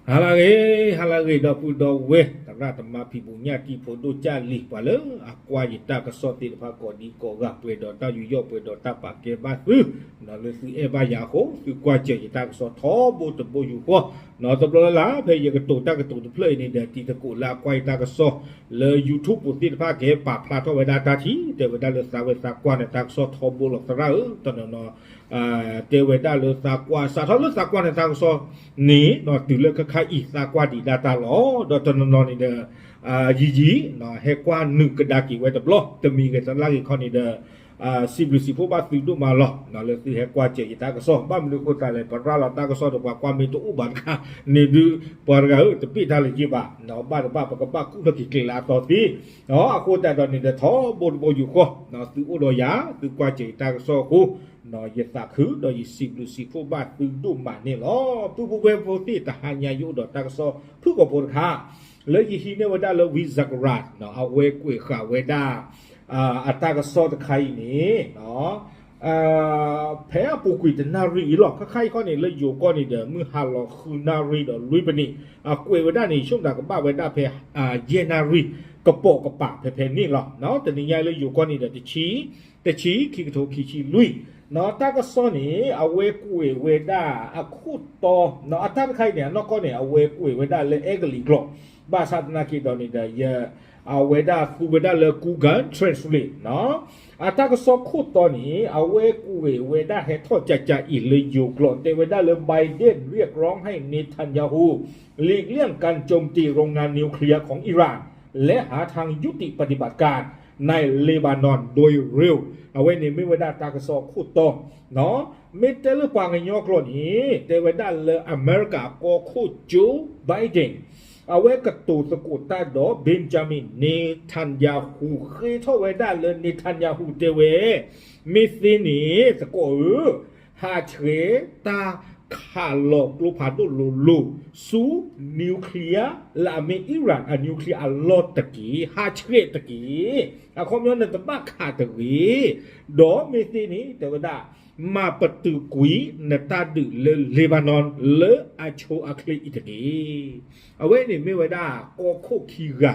ဟါလၢအဂ့ၤ, ဟါလၢအဂ့ၤ ဒီပုၢ်ဒီဝဲၢ် သရၣ်သမါ ဖံးဘူးညၣ်တံၢ် ဖိဒိၣ်ကၢ်လံၤ ပှၤလၢအကွၢ်ယတၢ်ကစီၣ်သ့ၣ်တဖၣ် ကိးဒံကိးဂၤ ပှဲၤဒီးတၢ်ယူးယီၣ် ပှဲၤဒီးတၢ်ပာ်ကဲဘၣ်သု, လၢသုအဲၣ်ဘၣ်ယၤအဃိ သုကွၢ်စၢၤယတၢ်ကစီၣ်ထီဘိတဘိယူၢ်ဃီ, တဘျီလၢ်လၢ် ဖဲယကတိၤတၢ်ကတိၤတဖျၢၣ်အံၤန့ၣ်ဒီး တံၤသကိးလၢအကွၢ်ယတၢ်ကစီၣ် လၢ YouTube ပူၤသ့ၣ်တဖၣ် ကဟဲပာ်ဖျါထီၣ်ဝဲဒၣ်တၢ်ထံၣ် တဲဝဲဒၣ်လၢသးဝဲသးကွၢ်န့ၣ် တၢ်ကစီၣ်ထီဘိလီၤ သရၣ်ဧၢ, တနီၤနီၤ တဲဝဲဒၣ်လၢသးကွၢ် စးထီၣ်လၢသးကွၢ်န့ၣ် တၢ်ကစီၣ်န့ၣ် တုၤလၢခဲခါအံၤ သးကွၢ်ဒံးဒၣ်တၢ်လီၤ. ဒီးတနီၤနီၤန့ၣ်ဒီး ယံာ်ယံာ် ဟဲကွၢ်နုာ်ကဒါက့ၤဝဲတဘျီ တမံၤဂ့ၤတလါဂ့ၤခီန့ၣ်ဒီး စံးဘျုးစံးဖှိၣ်ဘၣ်သုဒိၣ်မးလီၤ. လၢသုဟဲကွၢ်စၢၤယတၢ်ကစီၣ် ဘၣ်မနုၤအဃိသတးလဲၣ် ပရၤလီၤတၢ်ကစီၣ်ဒီး ပှၤကွၢ်မ့ၢ်တအိၣ်ဘၣ်တခါန့ၣ်ဒုး ပှၤတဂၤဧၢ တဘ့ၣ်တၢ်လၢၤယ့ၢ်ဘၣ်, ဘၣ်တဘၣ် ပကဘၣ်ကူၣ်ထီၣ်က့ၤကျဲလၢအသီသ့ အဃိသတးဒီးန့ၣ်ဒီး ထီဘိတဘိယူၢ်ဃီ သုအိၣ်ဒီးယၤ သုကွၢ်စၢၤယတၢ်ကစီၣ်အဃိ ယသးခုဒီးယစံးဘျုးစံးဖှိၣ်ဘၣ်သုဒိၣ်မးန့ၣ်လီၤ. ပုၢ်ဖိဝဲၢ်ဖိသ့ၣ် တဟါညါယအိၣ်ဒီးတၢ်ကစီၣ်ဖုၣ်ကိာ်ဖိတခါ လၢယဟံးန့ၢ်ဝဲဒၣ်လၢ ဝံစကရၤ အဝဲကွဲးဃာ်ဝဲဒၣ် အတၢ်ကစီၣ်တခါအံၤန့ၣ် ဖဲအပူၤကွံာ်တနၣ်ရံၣ်အံၤလီၤ. ခဲခါအံၤခီန့ၣ် လၢယိၤကီၢ်န့ၣ်ဒီး မုၢ်ဟါလီၤဃုနၣ်ရံၣ်ဒီးလွံၢ်ပနံး အကွဲးဝဲဒၣ်န့ၣ် ဆိကမိၣ်သးကဘၣ်ဝဲဒၣ်ဖဲ ယဲၢ်နၣ်ရံၣ် ကပိာ်ကပၤဖဲဖဲန့ၣ်လီၤ. တနံၤညါလၢယိၤကီၢ်န့ၣ်ဒီး တဆံ တဆံ ခံကထိခံဆံလွံၢ် တၢ်ကစီၣ်န့ၣ် အဝဲကွဲးဝဲဒၣ်အခိၣ်တီ အတၢ်တခါအံၤန့ၣ် အနီၢ်ကီၢ်န့ၣ် အဝဲကွဲးဝဲဒၣ်လၢအဲကလံးကျိာ် ဘၣ်ဆၣ်သနာ်က့ဒီးန့ၣ်ဒီး အဝဲဒၣ်သူဝဲဒၣ်လၢ Google Translate အတၢ်ကစီၣ်ခိၣ်တီန့ၣ် အဝဲကွဲးဝဲဒၣ်ဟဲထီၣ်ကကးအံၤလၢယိၤကျိာ် တဲဝဲဒၣ်လၢ Biden เรียกร้องให้เนทันยาฮู หลีกเลี่ยงการโจมตีโรงงานนิวเคลียร์ของอิหร่าน และหาทางยุติปฏิบัติการในเลบานอนโดยเร็ว အဝဲန့ၣ်မ့ၢ်ဝဲဒၣ်တၢ်ကစီၣ်ခိၣ်တီ မ့ၢ်တဲလၢပှၤကညီကျိာ်န့ၣ် တဲဝဲဒၣ်လၢအမဲရကၤကီၢ်ခိၣ် Joe Biden အဝဲကတိၤသကိးတၢ်ဒီး Benjamin Netanyahu ဃ့ထီၣ်ဝဲဒၣ်လၢ Netanyahu တဲဝဲ မ့ၢ်သ့န့ၣ်သကိးဧၢ ဟးဆှဲးတၢ်ခးလီၤကျိဖးဒိၣ်လိၤလိၤဆူ nuclear လၢအမ့ၢ် Iran အ nuclear အလီၢ်တက့ၢ်, ဟးဆှဲးတက့ၢ်. အခီပညီနတဘၣ်ခးတဂ့ၤ, ဒီးမ့ၢ်သ့န့ၣ် တဲဝဲဒၣ် မၤပတုာ်ကွံာ်နတၢ်ဒုးလၢ Lebanon လၢအဆိအချ့အံၤတက့ၢ်. အဝဲန့ၣ်မ့ၢ်ဝဲဒၣ်ကီၢ်ခိၣ်ခံ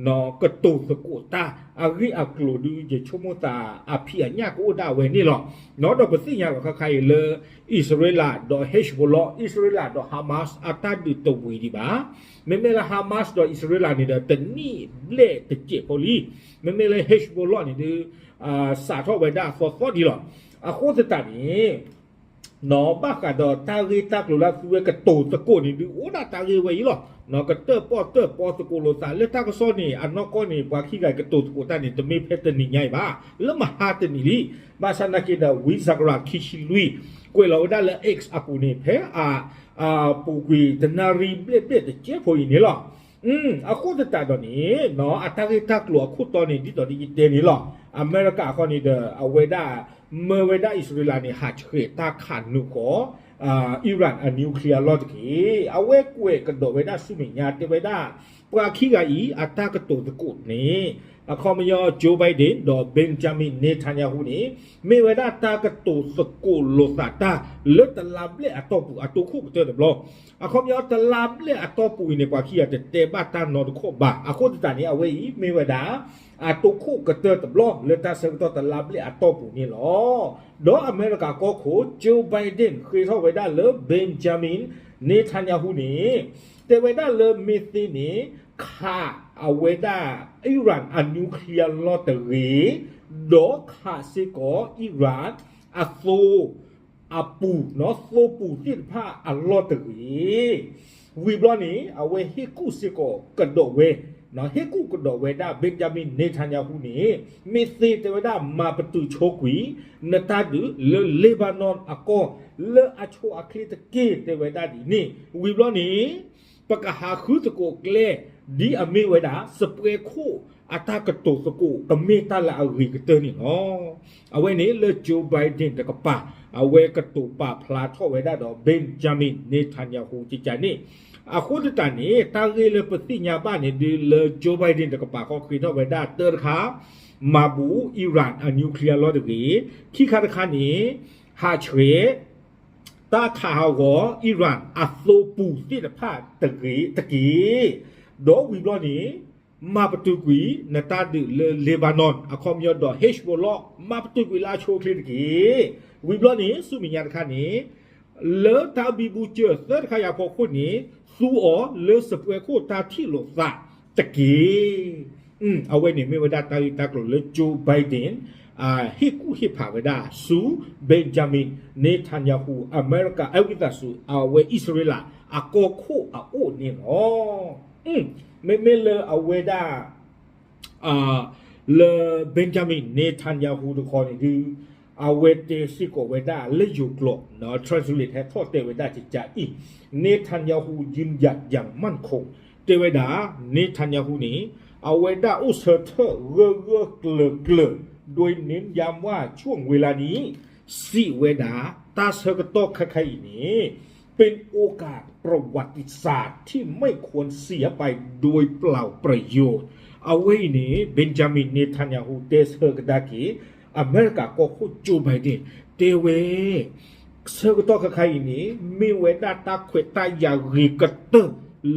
ဂၤ ကတိၤသကိးတၢ်အဂ့ၢ်အကျိၤဒုး ယဆိကမိၣ်သးအဖံးအညၣ်ကအိၣ်ဒၣ်ဝဲန့ၣ်လီၤ. ဒီးပသ့ၣ်ညါလီၤခါခါအံၤလၢ အံၣ်စရ့လးဒီး Hezbollah, အံၣ်စရ့လးဒီး Hamas အတၢ်ဒုးတဝံၤဒံးဘၣ်. မ့မ့ၢ်လၢ Hamas ဒီးအံၣ်စရ့လးန့ၣ်ဒီး တနံၣ်ဘျဲၣ်တစဲးဖိလံ. မ့မ့ၢ်လၢ Hezbollah န့ၣ်ဒုး စးထီၣ်ဝဲဒၣ်သီသီဒံးလီၤ. အဃိသတးန့ၣ် ဘၣ်ဃးဒီးတၢ်ဂ့ၢ်တၢ်ကျိၤလၢသုဝဲကတိၤသကိးန့ၣ်ဒုး အိၣ်ဒၣ်တၢ်ဂ့ၢ်ဝဲအံၤလီၤ. ကတၢၣ်ပီၣ်တၢၣ်ပီသကိးလိာ်သးလၢတၢ်ကစီၣ်န့ၣ် အနီၢ်ကီၢ်န့ၣ် ပှၤခံဂၤကတိၤသကိးတၢ်န့ၣ် တမ့ၢ်ဖဲတနံၤညါအံၤဘၣ်, လၢမဟါတနံၤလံ. ဘၣ်ဆၣ်သနာ်က့ဒီး ဝံစကရၤခံဆံလွံၢ် ကွဲးလီၤဝဲဒၣ်လၢ X အပူၤန့ၣ် ဖဲအပူၤကွံာ်တနၣ်ရံၣ်ဘျဲၣ်ဘျဲၣ်တစဲးဖိအံၤန့ၣ်လီၤ. အဃိသတးဒီးန့ၣ် အတၢ်ဂ့ၢ်တၢ်ကျိၤအခိၣ်တီန့ၣ် ဒ်သိးဒီးယတဲန့ၣ်လီၤ. အမဲရကၤအဃီန့ၣ်ဒီး အဝဲဒၣ် မၢဝဲဒၣ်အံၣ်စရ့လးန့ၣ် ဟးဆှဲးတၢ်ခးနုာ်ဃီ Iran အ nuclear အလီၢ်တက့ၢ်. အဝဲကွဲးကဒီးဝဲဒၣ်ဆူမဲာ်ညါ တဲဝဲဒၣ် ပှၤခံဂၤအံၤ အတၢ်ကတိၤသကိးန့ၣ် အခီပညီ Joe Biden ဒီး Benjamin Netanyahu န့ၣ် မ့ၢ်ဝဲဒၣ်တၢ်ကတိၤသကိးလိာ်သးတၢ် လၢတလါဘျဲၣ်အတီၢ်ပူၤ အတိခိၣ်ကတၢၢ်တဘျီ. အခီပညီ တလါဘျဲၣ်အတီၢ်ပူၤအံၤန့ၣ် ပှၤခံဂၤတတဲဘၣ်တၢ်နီတခီၣ်ဘၣ်. အဃိသတးန့ၣ် အဝဲအံၤမ့ၢ်ဝဲဒၣ် အတိခိၣ်ကတၢၢ်တဘျီ လၢတၢ်ဆၢကတီၢ်တလါဘျဲၣ်အတီၢ်ပူၤန့ၣ်လီၤ. ဒီးအမဲရကၤကီၢ်ခိၣ် Joe Biden ဃ့ထီၣ်ဝဲဒၣ်လၢ Benjamin Netanyahu န့ၣ် တဲဝဲဒၣ်လၢမ့ၢ်သ့န့ၣ် ခးအဝဲဒၣ် Iran အ nuclear လီၢ်တဂ့ၤ, ဒီးခးစ့ၢ်ကီး Iran အသိ အပူၤ သိပူၤသ့ၣ်တဖၣ်အလီၢ်တဂ့ၤ. ဝံၤဘျီန့ၣ် အဝဲဟ့ၣ်ကူၣ်စ့ၢ်ကီးကဒီးဝဲ, ဟ့ၣ်ကူၣ်ကဒီးဝဲဒၣ် Benjamin Netanyahu န့ၣ် မ့ၢ်သ့တဲဝဲဒၣ် မၤပတုာ်ဆိကွံာ် နတၢ်ဒုးလၢ Lebanon အကီၢ် လၢအဆိအချ့တက့ၢ် တဲဝဲဒၣ်ဒ်န့ၣ်. ဝံၤဘျီန့ၣ် ပကဟးဃုသကိးကျဲ ဒ်အမ့ၢ်ဝဲဒၣ် စပွဲခိၣ်အတၢ်ကတိၤသကိး ကမ့ၢ်တၢ်လၢအဂ့ၤကတၢၢ်န့ၣ်လီၤ. အဝဲန့ၣ်လၢ Joe Biden တကပၤ အဝဲကတိၤပာ်ဖျါထီၣ်ဝဲဒၣ်ဒီး Benjamin Netanyahu ကကန့ၣ်. အဃိသတးန့ၣ် တၢ်ဂ့ၢ်လၢပသ့ၣ်ညါဘၣ်န့ၣ်ဒုးလၢ Joe Biden တကပၤဃီ ဃ့ထီၣ်ဝဲဒၣ်တၢတခါ မၤဘူး Iran အ nuclear လီၢ်တဂ့ၤ, ခံခါတခါန့ၣ် ဟးဆှဲး တၢ်ခးဟးဂီၤ Iran အသိပူၤသ့ၣ်တဖၣ်တဂ့ၤတက့ၢ်. ဒီးဝံၤဘျီန့ၣ် မၤပတုာ်ကွံာ်နတၢ်ဒုးလၢ Lebanon အခီပညီဒီး Hezbollah မၤပတုာ်ကွံာ်လၢအဆိအချ့တက့ၢ်. ဝံၤဘျီန့ၣ် ဆူမဲာ်ညါတခါန့ၣ် လၢတၢ်ဘံဘူစၢၤသၢတခါအံၤအဖီခိၣ်န့ၣ် သူအီၤလၢစပွဲခိၣ်တၢ်ထံၣ်လိာ်သးတက့ၢ်. အဝဲန့ၣ်မ့ၢ်ဝဲဒၣ်တၢ်ဂ့ၢ်တၢ်ကျိၤလၢ Joe Biden ဟ့ၣ်ကူၣ်ဟ့ၣ်ဖးဝဲဒၣ်ဆူ Benjamin Netanyahu အမဲရကၤ အဝံသးစူၤ အဝဲအံၣ်စရ့လးအကီၢ်ခိၣ်အအိၣ်န့ၣ်လီၤ. မ့မ့ၢ်လၢအဝဲဒၣ် လၢ Benjamin Netanyahu တခီန့ၣ်ဒုး အဝဲတဲစ့ၢ်ကီးဝဲဒၣ်လၢယိၤကျိာ် translate ဟဲထီၣ်တဲဝဲဒၣ်ကကါအံၤ Netanyahu ယုၢ်ယၤယၤမၣ်ခိၣ် တဲဝဲဒၣ် Netanyahu န့ၣ် အဝဲဒၣ်အိၣ်ဆၢထၢၣ်ဂၢၢ်ဂၢၢ်ကျၢၤကျၢၤ ဒိးန့ၢ်ယါမွၢ်ဆိၣ်ဝဲလၢနံၤ စံးဝဲဒၣ် တၢ်ဆၢကတီၢ်ခဲခါအံၤန့ၣ် เป็นโอกาสประวัติศาสตร์ที่ไม่ควรเสียไปโดยเปล่าประโยชน์ အဝဲအံၤန့ၣ် Benjamin Netanyahu တဲဆၢကဒါက့ၤ အမဲရကၤကီၢ်ခိၣ် Joe Biden တဲဝဲ ဆၢကတီၢ်ခဲခါအံၤန့ၣ် မ့ၢ်ဝဲဒၣ်တၢ်ခွဲးတၢ်ယာ်ဂ့ၤကတၢၢ်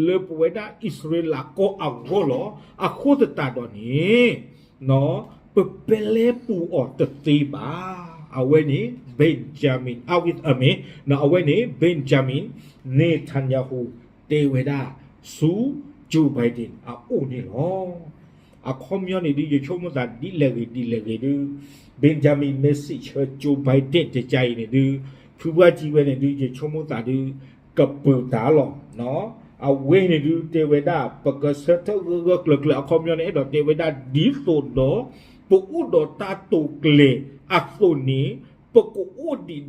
လၢပဝဲဒၣ်အံၣ်စရ့လးကီၢ်အဂီၢ်လီၤ. အဃိသတးဒီးန့ၣ် ပပျဲပူၤအီၤတသ့ဘၣ်. အဝဲန့ၣ် Benjamin အဝံသးစူၤ အဝဲန့ၣ် Benjamin Netanyahu တဲဝဲဒၣ်ဆူ Joe Biden အအိၣ်န့ၣ်လီၤ. အခီပညီန့ၣ်ဒုး ယဆိကမိၣ်သးဒ်လဲၣ်ဂ့ၤဒ်လဲၣ်ဂ့ၤဒုး Benjamin message ဆၢ Joe Biden ကကါအံၤန့ၣ်ဒုး ဖုဘၣ်ကံဝဲန့ၣ်ဒုး ယဆိကမိၣ်သးဒုး ကပၢၤတၢ်လီၤ. အဝဲန့ၣ်ဒုးတဲဝဲဒၣ် ပကဆၢထၢၣ်ဂၢၢ်ဂၢၢ်ကျၢၤကျၢၤ အခီပညီန့ၣ် အဲၣ်ဒိးတဲဝဲဒၣ်ဒ်သိးဒီး ပအိၣ်ဒီးတၢ်တိာ်ကျဲၤအသိးန့ၣ် ပကအိၣ်ဒံးဒီး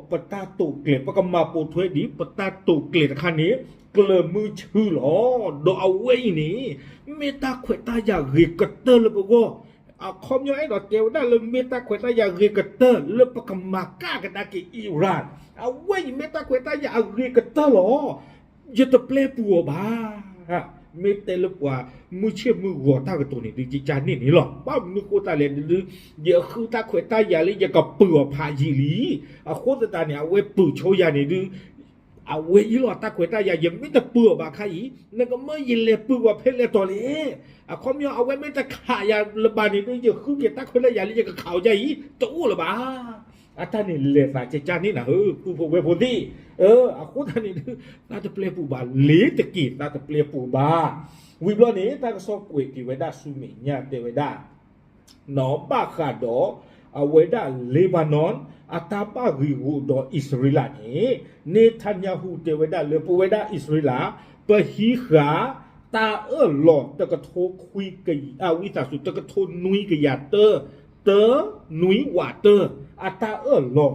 ပတၢ်တိာ်ကျဲၤ ပကမၤပိာ်ထွဲဒံး ပတၢ်တိာ်ကျဲၤတခါန့ၣ် ကျၢၤမုဆူလီၤ. ဒီးအဝဲအံၤန့ၣ် မ့ၢ်တၢ်ခွဲးတၢ်ယာ်ဂ့ၤကတၢၢ်လၢပဂီၢ် အခီပညီအဲၣ်ဒိးတဲဝဲဒၣ်လၢမ့ၢ်တၢ်ခွဲးတၢ်ယာ်ဂ့ၤကတၢၢ်လၢပကမၤကၣ်ကဒါက့ၤ Iran အဝဲအံၤမ့ၢ်တၢ်ခွဲးတၢ်ယာ်အဂ့ၤကတၢၢ်လီၤ. ယတပျဲပူၤအီၤဘၣ်. မ့ၢ်တဲလၢပှၤမုၢ်ဆ့ၣ်မုၢ်ဂီၤတၢ်ကတိၤန့ၣ်ဒုး ကကါန့ၣ်န့ၣ်လီၤ. ဘၣ်မနုၤဃိသတးလဲၣ်ဒုး ယဃုတၢ်ခွဲးတၢ်ယာ်လၢယကပၢၤအီၤဖးယံာ်လံ. အဃိသတးန့ၣ် အဝဲပၢၤဆိယၤန့ၣ်ဒုး အဝဲအံၤလီၤ တၢ်ခွဲးတၢ်ယာ် ယမ့ၢ်တပၢၤအီၤဘၣ်ခါအံၤ နကမၢယလဲၤပၢၤအီၤဖဲလဲၣ်တီၤလဲၣ်. အခီပညီ အဝဲမ့ၢ်တခးယၤလၢၤဘၣ်န့ၣ်ဒုး ယဃုက့ၤတၢ်ခွဲးတၢ်ယာ်လၢယကခးအီၤယၤအံၤ တအိၣ်လၢၤဘၣ်. အတၢ်န့ၣ်လဲၤသးကကါန့ၣ်နၤဧၢ ပုၢ်ဖိဝဲၢ်ဖိသ့ၣ်. အဃိသတးန့ၣ်ဒုး သးတပျဲပူၤဘၣ် လ့ၤတက့ၤ သးတပျဲပူၤဘၣ်. ဝံၤဘျီန့ၣ် တၢ်ကစီၣ်ကွဲးက့ၤဝဲဒၣ်ဆူမဲာ်ညါတဲဝဲဒၣ် နီၢ်ဘၣ်ဃးဒီး အဝဲဒၣ် Lebanon အတၢ်ဘၣ်ဂ့ၢ်ဂီၢ်ဒီးအံၣ်စရ့လးန့ၣ် Netanyahu တဲဝဲဒၣ်လၢပဝဲဒၣ်အံၣ်စရ့လး ပဟံးဃာ်တၢ်အၢၣ်လီၤတကထိခွံကယၤ အဝံသးစူၤ တကထိနွံကယၤတၢ တၢ နွံဝးတၢ အတၢ်အၢၣ်လီၤ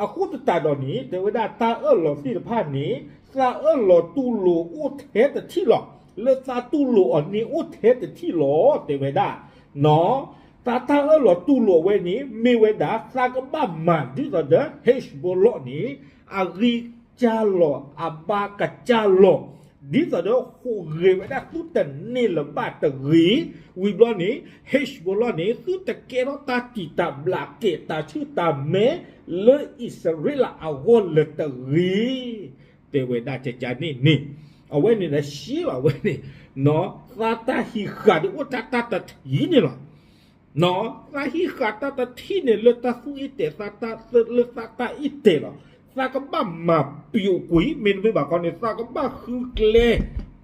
အဃိသတးဒီးန့ၣ် တဲဝဲဒၣ်တၢ်အၢၣ်လီၤသ့ၣ်တဖၣ်န့ၣ် သးအၢၣ်လီၤတူၢ်လိာ်အိၣ်ထဲတထံၣ်လီၤ. လၢသးတူၢ်လိာ်အီၤန့ၣ်အိၣ်ထဲတထံၣ်လီၤ တဲဝဲဒၣ်. နီၢ် တၢ်တၢ်အၢၣ်လီၤတူၢ်လိာ်ဝဲန့ၣ် မ့ၢ်ဝဲဒၣ်သးကဘၣ်မၤဒ်သိးဒီး Hezbollah န့ၣ် အဂံၢ်စၢ်လီၤ အဘါကစၢ်လီၤ ဒ်သိးဒီးဟူးဂဲၤဝဲဒၣ်သုတန့ၢ်လၢၤဘၣ်တဂ့ၤ. ဝံၤဘျီန့ၣ် Hezbollah န့ၣ် သုတကဲထီၣ်တၢ်တံာ်တာ်ဘျးကဲးတၢ်ဆူၣ်တၢ်မဲ လၢအံၣ်စရ့လးအဂီၢ်လၢၤတဂ့ၤ တဲဝဲဒၣ်ကကါန့ၣ်န့ၣ်. အဝဲန့ၣ်ဒီးရှဲလီၤဝဲန့ၣ် နီၢ် သးတၢ်ဟံးဃာ်ဒုးအိၣ်တၢ်တၢ်တထံၣ်န့ၣ်လီၤ. နီၢ် သးဟံးဃာ်တၢ်တထံၣ်န့ၣ် လၢတၢ်သူၣ်အ့ၣ်တဲာ် သးတၢ် လၢသးတၢ်အ့ၣ်တဲာ်လီၤ. သးကဘၣ်မၤပျိးကွံာ် မ့တမ့ၢ်ဘၣ်ခီန့ၣ် သးကဘၣ်ဃုကျဲ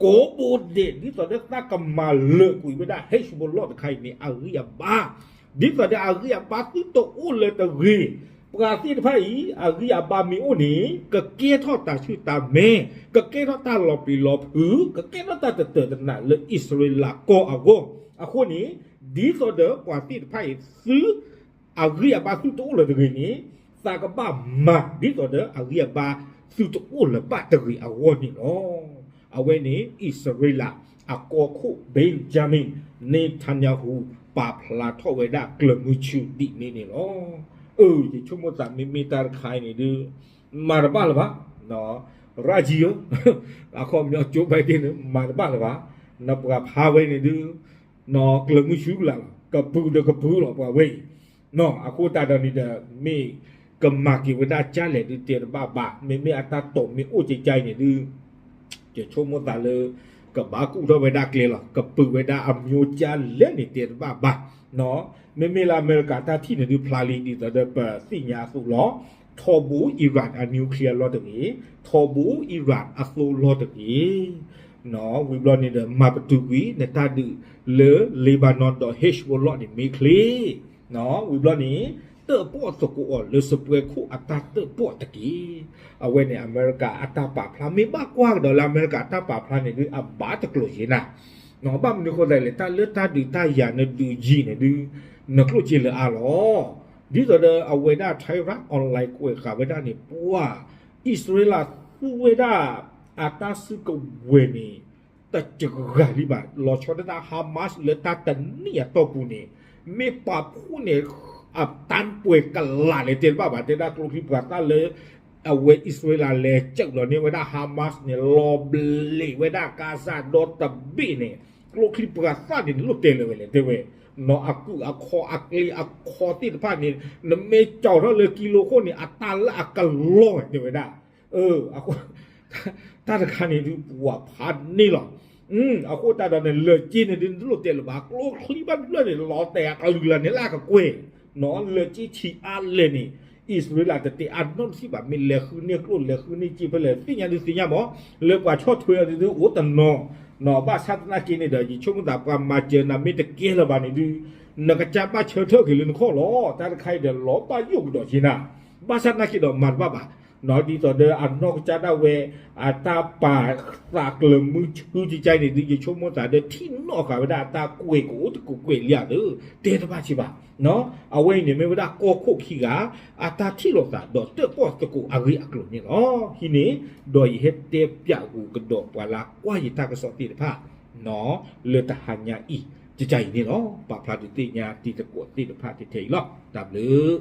ကိးဘိဒဲး ဒ်သိးဒီးသးကမၤလၢာ်ကွံာ်ဝဲဒၣ် Hezbollah တခါအံၤန့ၣ် အဂံၢ်အဘါ ဒ်သိးဒီးအဂံၢ်အဘါသုတအိၣ်လၢၤတဂ့ၤ. ပှၤသ့ၣ်တဖၣ်အံၤ အဂံၢ်အဘါမ့ၢ်အိၣ်န့ၣ် ကကဲထီၣ်တၢ်ဆူၣ်တၢ်မဲ, ကကဲထီၣ်တၢ်လီၤပျံၤလီၤဖုး, ကကဲထီၣ်တၢ်တတၢာ်တနးလၢအံၣ်စရ့လးကီၢ်အဂီၢ်. အဃိန့ၣ် ဒ်သိးဒီးပှၤသ့ၣ်တဖၣ်အံၤ သု အဂံၢ်အဘါသုတအိၣ်လၢၤတဂ့ၤန့ၣ် သးကဘၣ်မၤဒ်သိးဒီးအဂံၢ်အဘါသုတအိၣ်လၢၤဘၣ်တဂ့ၤအဂီၢ်န့ၣ်လီၤ. အဝဲန့ၣ် အံၣ်စရ့လးအကီၢ်ခိၣ် Benjamin Netanyahu ပာ်ဖျါထီၣ်ဝဲဒၣ်ကျၢၤမုဆူဒ်န့ၣ်န့ၣ်လီၤ. အၢ ယဆိကမိၣ်သးမ့မ့ၢ်တၢ်တခါအံၤန့ၣ်ဒုး မၤတဘၣ်လၢၤဘၣ် ရၢ်ကံဧၢ, အခီပညီ Joe Biden န့ၣ် မၤတဘၣ်လၢၤဘၣ်. နပှၤဖးဝဲန့ၣ်ဒုး ကျၢၤမုဆူကလာ်လီၤ, ကပုာ်ဒီးကပုာ်လီၤ ပှၤဝဲအံၤ. အဃိသတးဒီးန့ၣ်ဒီး မ့ၢ် ကမၤက့ၤဝဲဒၣ်ကၢ်လဲၣ်ဒုးတဲတဘၣ်ဘၣ်, မ့မ့ၢ်အတၢ်တိာ်မ့ၢ်အိၣ်ကကါအံၤန့ၣ်ဒုး ယဆိကမိၣ်သးလၢ ကဘၣ်ကူၣ်ထီၣ်ဝဲဒၣ်ကျဲလီၤ, ကပုာ်ဝဲဒၣ်အမျိုးကၢ်လဲၣ်န့ၣ်တဲတဘၣ်ဘၣ်. မ့မ့ၢ်လၢအမဲရကၤတၢ်ထံၣ်န့ၣ်ဒုးဖျါလံ ဒ်သိးဒီးပသ့ၣ်ညါအသိးလီၤ. ထီဘိ Iran အ nuclear လီၤတဂ့ၤ, ထီဘိ Iran အသိလီၤတဂ့ၤ. ဝံၤဘျီန့ၣ်ဒီး မၤပတုာ်ကွံာ်နတၢ်ဒုးလၢ Lebanon ဒီး Hezbollah န့ၣ်မ့ၢ်ချ့ ဝံၤဘျီန့ၣ် တၢၣ်ပီၣ်သကိးအီၤလၢစပွဲခိၣ်အတၢ်တၢၣ်ပီၣ်တက့ၢ်. အဝဲန့ၣ် အမဲရကၤအတၢ်ပာ်ဖျါ မ့ၢ်ဘၣ်ကွၢ်ကဒီးလၢအမဲရကၤအတၢ်ပာ်ဖျါန့ၣ်ဒုး အဘၣ်တကျိၤယ့ၤနၤ. ဘၣ်မနုၤဃိသတးလဲၣ် တၢ်လၢတၢ်ဒုးတၢ်ယၤနဒုးယံာ်န့ၣ်ဒုး နကျိၣ်စ့လၢအါလီၤ. ဒ်သိးဒီးအဝဲဒၣ် Tehran Online ကွဲးဃာ်ဝဲဒၣ်န့ၣ် ပှၤ အံၣ်စရ့လးသူဝဲဒၣ် အတၢ်စုကဝဲၤန့ၣ် တစှၤလံဘၣ်, လီၤဆီဒၣ်တၢ် Hamas လၢတၢ်တနံၣ်အတီၢ်ပူၤန့ၣ် မ့ၢ်ပာ်ဖှိၣ်န့ၣ် အတၢ်ပှဲၤကလးလဲၣ်တဲတဘၣ်ဘၣ်, တဲဒၣ်ကျိချံပှၤသၣ်လၢ အဝဲအံၣ်စရ့လးလဲၤစၢးလီၤန့ၢ်ဝဲဒၣ် Hamas န့ၣ် လီၤဘျ့းဝဲဒၣ် Gaza ဒီတဘ့ၣ်န့ၣ် ကျိချံပှၤသၣ်န့ၣ် နလိၣ်တဲလၢၤဝဲလဲၣ်တဲဝဲ, နီၢ်အကုၢ်အခီအကျ့အခီသ့ၣ်တဖၣ်န့ၣ် နမ့ၢ်ကၠီၤထီၣ်လၢကံလိခိၣ်န့ၣ် အတၢ်လၢအကလီဝဲတဲဝဲဒၣ် တၢ်တခါန့ၣ်ဒုး ပှၤဖးန့ၢ်လီၤ. အဃိသတးဒီးန့ၣ် လၢၢ်က့န့ၣ်ဒုး နတလိၣ်တဲလၢၤဘၣ်, ကျိချံဘၣ်တဖျၢၣ်န့ၣ် လီၤတဲာ်အကလုာ်လၢ်န့ၣ်လၢအကကွဲၢ်, နီၢ်လၢၢ်က့ဆံးအါလဲၣ်န့ၣ် အံၣ်စရ့လးတတဲအါနီတထံၣ်ဘၣ်, မ့ၢ်လဲၤဃုန့ၢ်ကျိၣ်လဲၤဃုန့ၢ်စ့ဖဲလဲၣ် သ့ၣ်ညါဒုးသ့ၣ်ညါမး, လၢပှၤဆီၣ်ထွဲအီၤဒုးအိၣ်တနီၤ, နီၢ်ဘၣ်ဆၣ်သနာ်က့န့ၣ်ဒီး ယဆိကမိၣ်သးပှၤမၤစၢၤနၤမ့ၢ်တကဲလၢၤဘၣ်န့ၣ်ဒုး နကစၢ်ဘၣ်ဆၢထၢၣ်က့ၤလၢနခီၣ်လီၤ. တၢ်တခါအံၤဒီးလီၤဘၣ်ယိၣ်ကဒီးက့ၤနၤ, ဘၣ်ဆၣ်သနာ်က့ဒီးမၤတဘၣ်ဘၣ် နီၢ်ဒ်သိးဒီးအနီၢ်ကစၢ်ဒၣ်ဝဲ အတၢ်ပာ်သးကျၢၤမုဆူကကါအံၤန့ၣ်ဒုး ယဆိကမိၣ်သးဒီးထံၣ်နီၣ်ဃာ်ဝဲဒၣ်အတၢ်ကွဲးကအိၣ်တကူာ်ကွဲးလံဧါသ့ၣ် တဲတဘၣ်စ့ၢ်ဘၣ်. အဝဲအံၤန့ၣ်မ့ၢ်ဝဲဒၣ်ကီၢ်ခိၣ်ခံဂၤ အတၢ်ထံၣ်လိာ်သးဒီးတၢၣ်ပီၣ်သကိးအဂ့ၢ်အကျိၤန့ၣ်လီၤ. ဟံးန့ၣ် ဒီးယဟဲတဲပၠးဂီၤကဒီးပှၤလၢကွၢ်ယတၢ်ကစီၣ်သ့ၣ်တဖၣ် နီၢ်လၢတဟါညါအံၤ ကကါအံၤန့ၣ်လီၤ. ပာ်ဖျါဒုးသ့ၣ်ညါတံၤသကိးသ့ၣ်တဖၣ်ထဲအံၤလီၤ. တၢ်ဘျုး